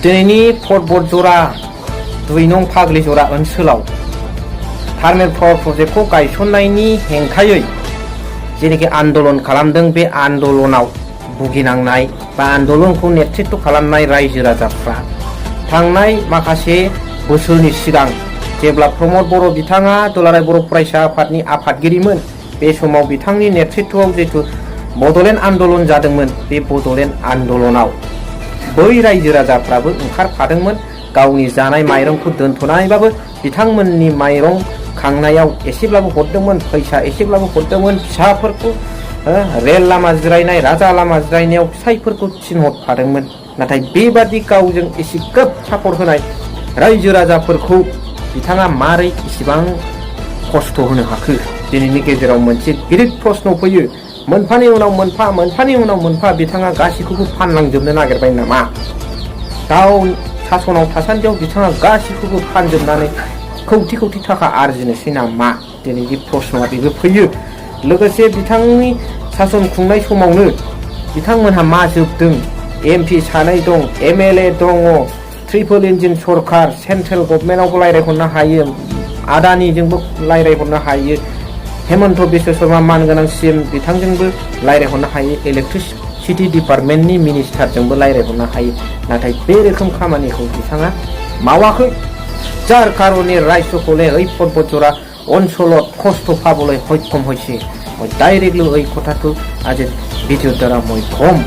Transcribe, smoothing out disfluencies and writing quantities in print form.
दिनैनि पर्बत जरा 2 नं फाग्लि जरा ओनसोलाव थार्मेल पावार प्रजेक्टखौ गायसननायनि हेंथायै जेनेखि आन्दलन खालामदों बे आन्दलनाव भुगिनांनाय बा आन्दलनखौ नेतृत्व खालामनाय रायजो राजाफ्रा थांनाय माखासे बोसोरनि सिगां जेब्ला प्रमद बर' बिथाङा दुलाराय बर' फरायसा आफादनि आफादगिरिमोन बे समाव बिथांनि नेतृत्वआव जितु बड'लेण्ड आन्दलन जादोंमोन बे बड'लेण्ड आन्दलनाव बै रायजो राजाफ्राबो ओंखारफादोंमोन गावनि जानाय माइरंखौ दोनथ'नानैबाबो बिथांमोननि माइरं खांनायाव एसेब्लाबो हरदोंमोन फैसा एसेब्लाबो हरदोंमोन फिसाफोरखौ रेल लामा जिरायनाय राजा लामा जिरायनायाव फिसायफोरखौ थिनहरफादोंमोन नाथाय बेबादि गावजों एसेग्राब सापर्ट होनाय रायजो राजाफोरखौ बिथाङा मारै इसिबां खस्थ' होनो हाखो दिनैनि गेजेराव मोनसे गिदिर प्रश्न फैयो मोनफानि उनाव मोनफा मोनफानि उनाव मोनफा बिथाङा गासैखौबो फानलांजोबनो नागिरबाय नामा गाव सासनाव थासान्दियाव बिथाङा गासैखौबो फानजोबनानै कौटि कौटि थाखा आरजिनोसै नामा दिनैनि प्रश्नआ बेबो फैयो लोगोसे बिथांनि सासन खुंनाय समावनो बिथांमोनहा मा जोबदों एमपि सानै दं एमएलए दङ ट्रिपल इन्जिन सरकार सेन्ट्रेल गभर्नमेन्टआवबो रायज्लायहरनो हायो आदानिजोंबो रायज्लायहरनो हायो हेमन्त बिश्व शर्मा मानगोनां सिएम बिथांजोंबो रायज्लायहरनो हायो इलेक्ट्रिसिटि डिपार्टमेन्टनि मिनिस्टारजोंबो रायज्लायहरनो हायो नाथाय बे रोखोम खामानिखौ बिथाङा मावाखै যার কারণে রাজ্যকলে এই পর্বতজোড়া অঞ্চলত কষ্ট পাবলৈ সক্ষম হৈছে মই ডাইৰেক্টলি এই কথাটো আজি ভিডিঅ'ৰ দ্বাৰা মই কম